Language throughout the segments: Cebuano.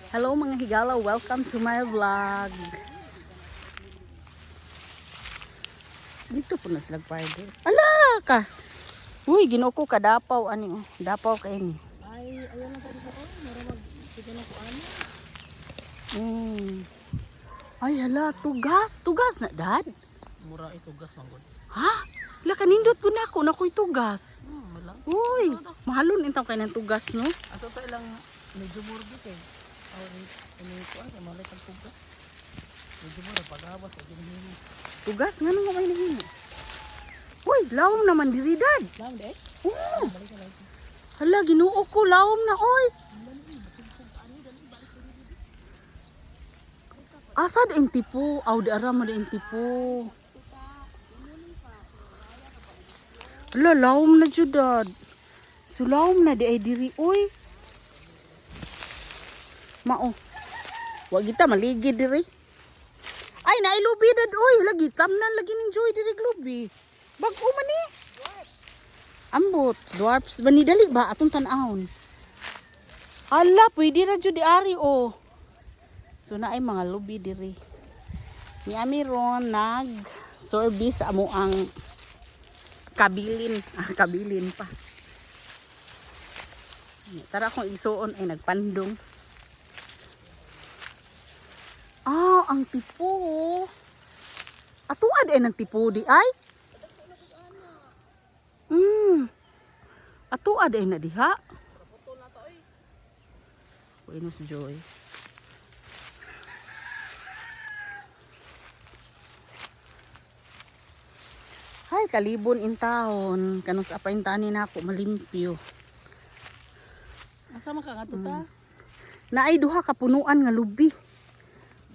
Hello, mga higala, welcome to my vlog. Dito po na sila pardo. Ala ka. Uy, Ginoo ko, kadapaw ani oh. Dapaw kay ni. Ay, ayaw lang sabi ko, oh, mura mag, sige na ko ano. Ay hala, tugas, tugas na, Dad. Mura ito gas manggod. Ha? Hala, kanindot ko na ako, nakoy tugas. Wala. Uy, mahalon intaw kay ng tugas, no? Ato ta ilang medyo mura kay. Aw, ini ko ay malay kag tugas. Medyo mura pagawas sa ginhimo. Tugas ngano nga may nahimo? Uy, lawom naman diri, Dad. Lam de? Oo. Hala, Ginoo ko, lawom na oy. Asad intipo, aw di ara mo di intipo. Hala, lawom na jud, Dad. So lawom na di ay diri oy. Mao. Wa kita maligid diri. Ay, nailubi, Dad, oy. Lagi tamnan lagi ning Joy diri glubi. Bag-o man ni. Ambot, dwarfs ba ni, dali ba atong tan-awon. Ala, pwede ra jud di ari oh. So na ay mga lubi diri. Ni ami ron nag service amo ang kabilin, ah, kabilin pa. Tara akong isuon ay nagpandong. Ah, ang tipo. Atuad ay ng tipo di ay. Atuad ay na diha. Buenos Joy. Hay, kalibon in taon. Kanus apa in taon ni nako malimpyo. Asa man ka nga ta? Naay duha ka punuan nga lubi.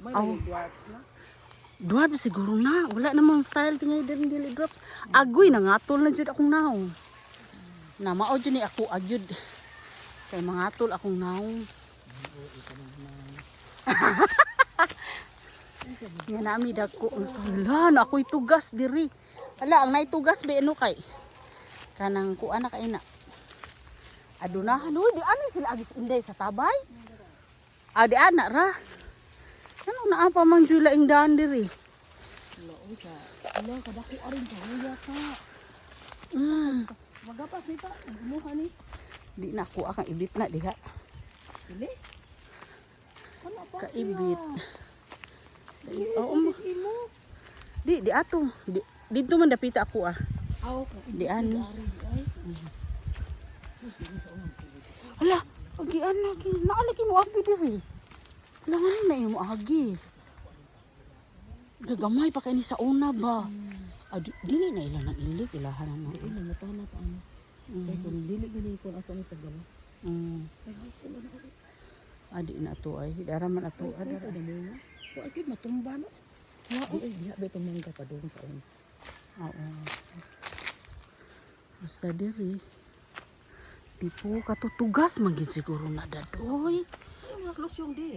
May Aw. dwarfs na. Dwarf siguro na. Wala namang style tingay din dili dwarf. Agoy nangatol na jud akong naong. Na mao jud ni ako agyud. Kay mangatol akong naong. Nga nami dako. Hala, na ako'y tugas diri. Ala, ang naitugas ba ano kay? Kanang kuan na kay na. Adunahan, uy, di ani sila agis inday sa tabay. Ah, di ana ra. Ano naa pa man jud laing daan diri? Wala oy ka. Wala kadako arin ka huya ka. Magapas ni ta, imuha ni. Di na ako akang ibit na diha. Dili. Ano pa? Kaibit. Oo. Oo. Imo. Di ato. Di dito man dapita ako ah. Aw, Di ani. Ari di ay. Sus, di sa unang silid. Ala, agi ana gi naalagi mo agi diri. Ala nga na imo agi. Gagamay pa kay ni sa una ba. Ah, di, dili na ila nang ilig ilahan na. Dili mo ta na pa ano. Kay kung dili gani ko ato ni paggawas. Kay haso na ako. Ah, di na ato ay. Dara man ato. Ah, Ay, dara. ano mo? Wa gyud matumba no. Wa ay diha ba itong mangga pa doon sa una. Oo. Basta diri. Tipo katutugas man gid siguro na dadoy. Ay, mga losyong di.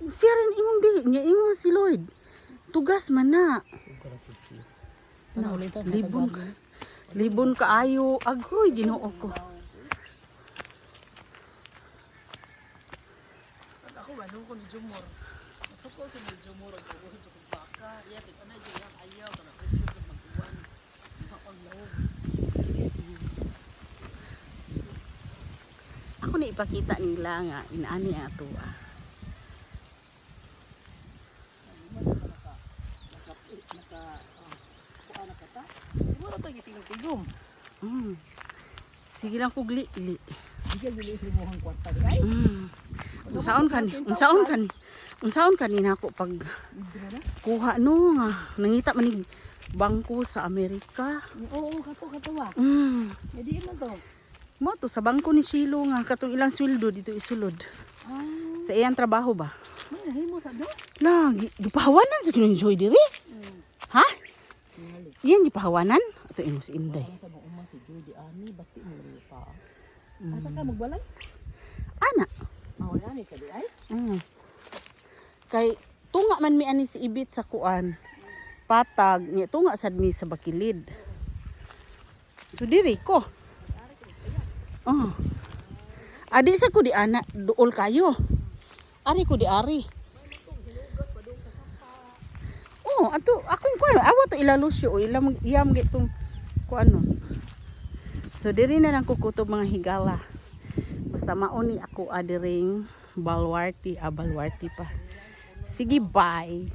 Siya rin ingon di, niya ingon si Lloyd. Tugas man na. Tanaw ulit ta. Libon ka. Libon kaayo. Agoy, Ginoo ko. Ako ba ko ni Jumor. Masuko sa ni Jumor ang ulo ko baka. Iya kay anay gyud ang ayaw kana pressure sa magkuan. Mapaglaog. Ako na ipakita nila nga inaani ang ato ah. Naka naka kuan na kata. Mo ra to gitingog-tigom. Sige lang kugli li. Di ka gili sa imong kwarta di ay. Unsaon kani? Unsaon kani? Unsaon kani nako pag kuha no nga nangita man nig bangko sa Amerika. Oo, kato kato wa. Di man to. Mo to sa bangko ni Shilo nga katong ilang sweldo dito isulod. Ah, Sa iyang trabaho ba? man himo sa do. Lagi gipahawanan sa kinong Joy diri. Ha? Iyan gipahawanan? Ato imo si Inday. Sa mga uma si Judy ani bati mo rin pa. Asa ka magbalay? Ana. Mawala ni ka di ay. Kay tunga man mi ani si Ibit sa kuan. Patag niya tunga sad mi sa Bakilid. So diri ko. Oh. Adi sa ko di ana duol kayo. Ari ko di ari. Oh, ato akong kuan, awa to ila Lucio o ila iyam gitong kuan nun. So diri na lang kukutob, mga higala. Basta mauni ako adiring baluarte, ah, baluarte pa. Sige, bye.